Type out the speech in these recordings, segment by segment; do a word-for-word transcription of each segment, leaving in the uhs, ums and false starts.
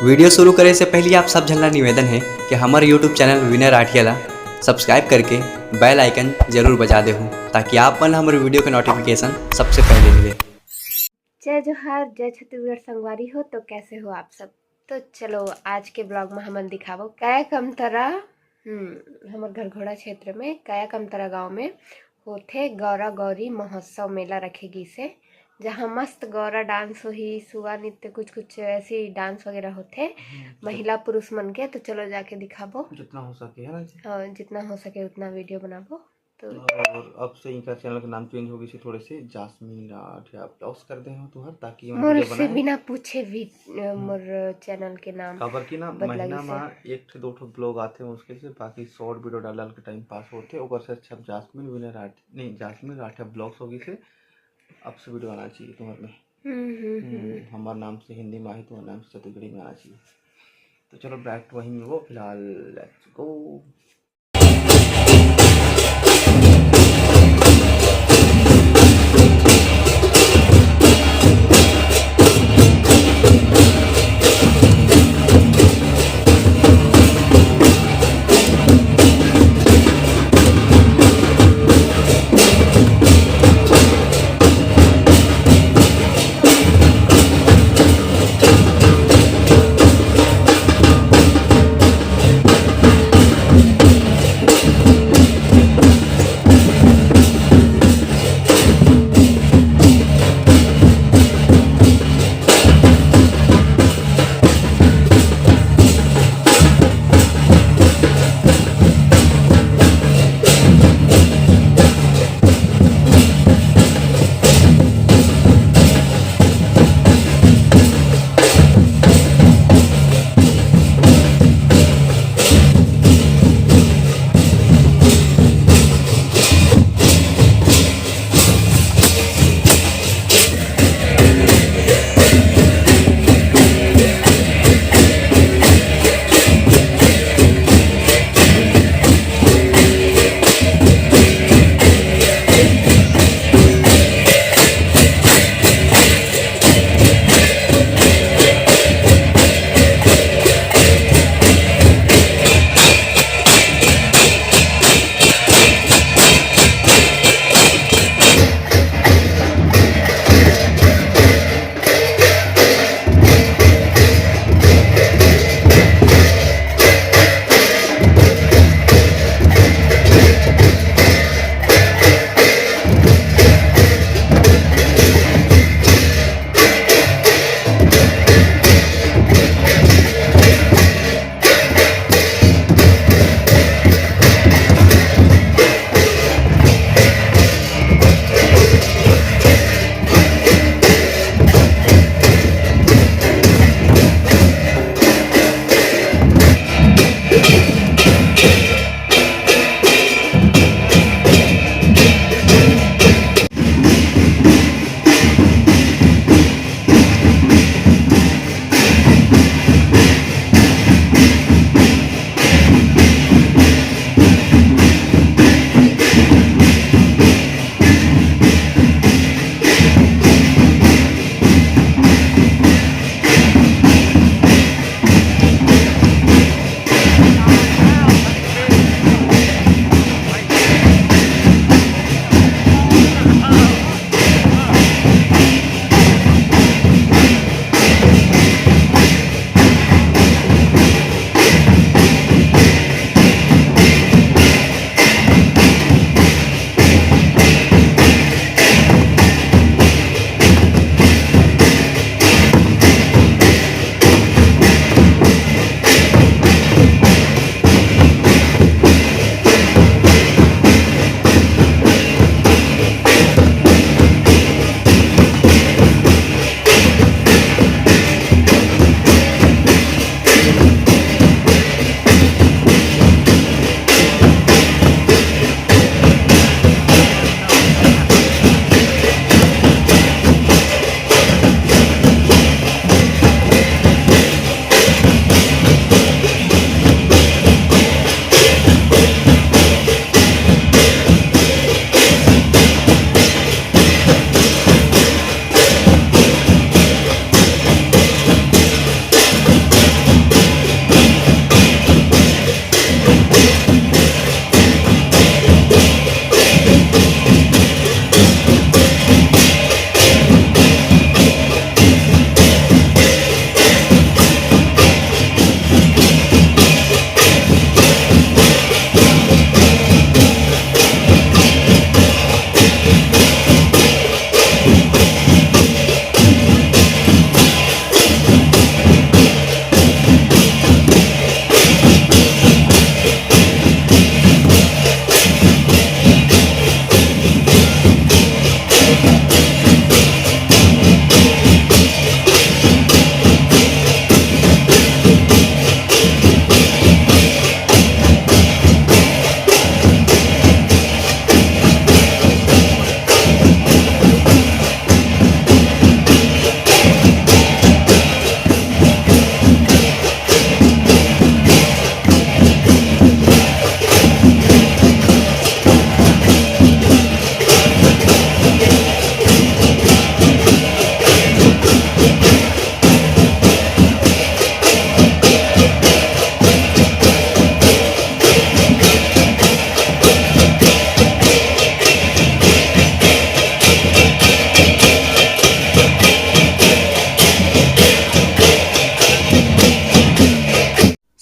Video शुरू करे से पहले आप सब झन ला निवेदन है कि हमर YouTube चैनल विनय राठिया ला सब्सक्राइब करके बेल आइकन जरूर बजा देहू, ताकि आप मन हमर वीडियो के नोटिफिकेशन सबसे पहले मिले। जय जोहार, जय छत्तीसगढ़ संगवारी हो। तो कैसे हो आप सब? तो चलो, आज के ब्लॉग में हमन दिखाबो कया कमतरा, हम्म, हमर घरघोड़ा क्षेत्र में कया कमतरा गांव में होथे गौरा गौरी महोत्सव मेला रखे गिस हे, जहां मस्त गौरा डांस होही, सुआ नृत्य, कुछ कुछ ऐसी डांस वगैरह होथे महिला पुरुष मन के। तो चलो जाके दिखाबो। जितना हो सके, है ना जी? हाँ, जितना हो सके उतना वीडियो बनाबो। तो और अब से इनका चैनल का नाम चेंज हो गई थोड़े से, जासमीन राठिया ब्लॉग्स कर दे हो तुहर, ताकि हम मोर वीडियो से बनाए। बिना पूछे भी अ, हम्म। मोर चैनल के नाम काबर की ना, बदला महीना गिस हे। में एक ठो दो ठो ब्लॉग आते हैं मुश्किल से, बाकी शॉर्ट वीडियो डाल डाल के टाइम पास होते, ओकर से अच्छा जासमीन विनय राठ नहीं, जासमीन राठिया ब्लॉग्स हो गई से, अब से वीडियो आना चाहिए तुम्हारे में। हम्म, हम्म, हम्म। हम्म, हमारे नाम से हिंदी में आए, तुम्हारे नाम से छत्तीसगढ़ी में आना चाहिए। तो चलो, बैक टू वहीं में वो, फिलहाल लेट्स गो।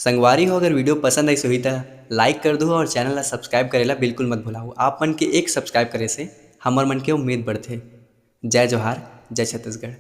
संगवारी हो, अगर video पसंद आइस होही त like कर दू और channel ला subscribe करे ला बिल्कुल मत भुलाओ। आप मन के एक subscribe करे से हमर मन के उम्मीद बढ़थे। जय जोहार, जय छत्तीसगढ़।